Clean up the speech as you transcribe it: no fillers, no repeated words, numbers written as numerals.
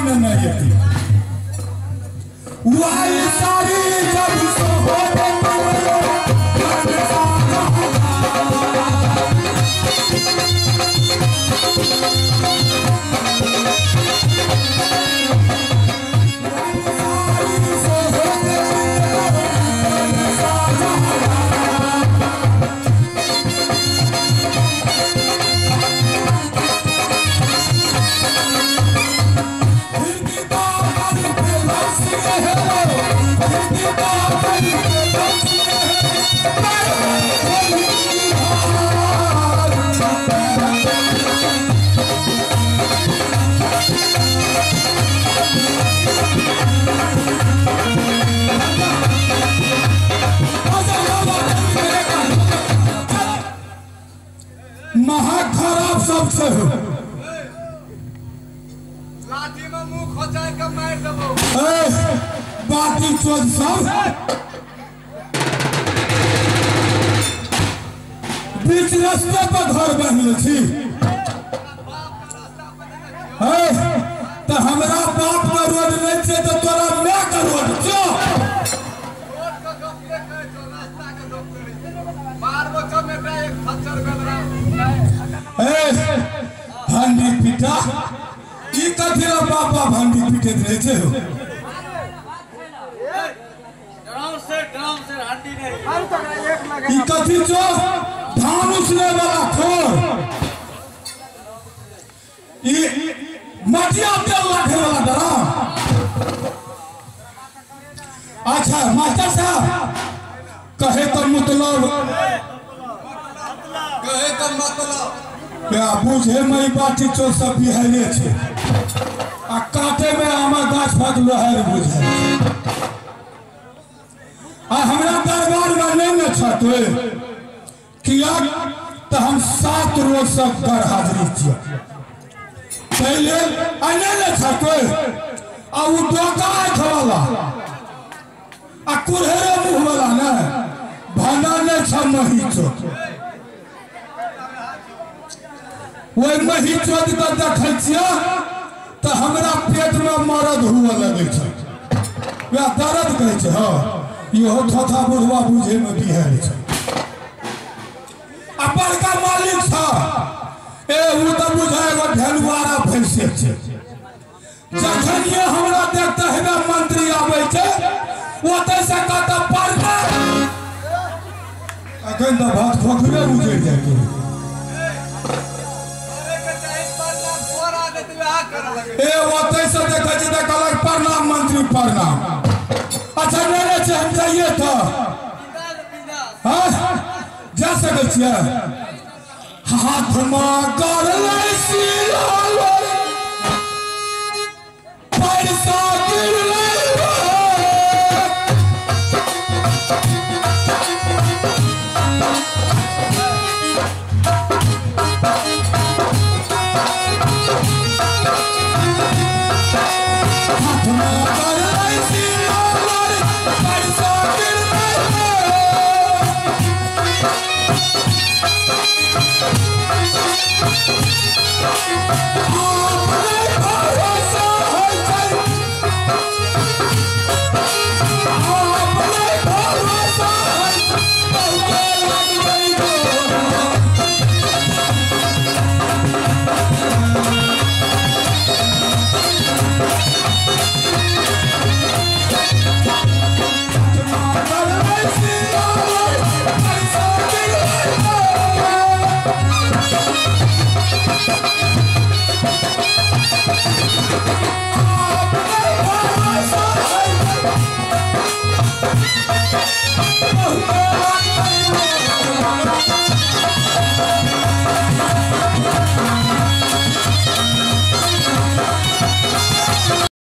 में नहीं एती। वही सारी जब सोहबत महा खराब सबसे हो। लाठी में मुंह खोचाय के मार देबो। ए बाकी चोद सब बीच रास्ते पर घर बन्हले छी। ए त हमरा बाप के रोड नहीं छै त तोरा my के रोड छौ। रोड के गप के कहै छौ, रास्ता के गप करै छौ। मारबो छौ बेटा एक खच्चर बेदरा। ए भंडी पिटा ई कथी ला बापा भंडी पिटैत रहै छै हो। ड्राम से हंडी नहीं। ई कथी छौ धान उसने वाला खोर। ई मटिया तेल लाखे वाला ड्राम। अच्छा मास्टर साहब कहे तो मतलब कहे का मतलब क्या बुझे मई बाटी चो सब बिहारे छे आ काटे में आमा गाछ भाग लोहार बुझे आ हमरा दरबार में नहीं न छते किया तो हम 7 रोज से गैर हाजिरी छियै पहले आ नहीं न छते आ उ डोका आँख वाला आ कुरहरे मुँह वाला ने भाना नहीं छ मही चो वही मही चोद के देखै छियै तऽ हमरा पेट में मरद हुआ लगै छै। वएह दर्द कहै छै। हँ इहो थोथा बुढ़वा बुझे में बिहार छै आ बड़का मालिक छ ए उ तऽ बुझाय एगो ढेलुआरा भैंसे छै। जखन ये हमरा देखते हेबे मंत्री आबै छै ओतय से कहता पढ़ना अखन तऽ भात खोखरे बुझै जाइ छै। ए ओतय से देखै छी तऽ कहलक प्रणाम मंत्री प्रणाम। अच्छा नहीं नहीं छै हम जाइए तऽ हाँ जा सकै छियै। हाथ में करलै सिलाल पैसा गिरलै Oh!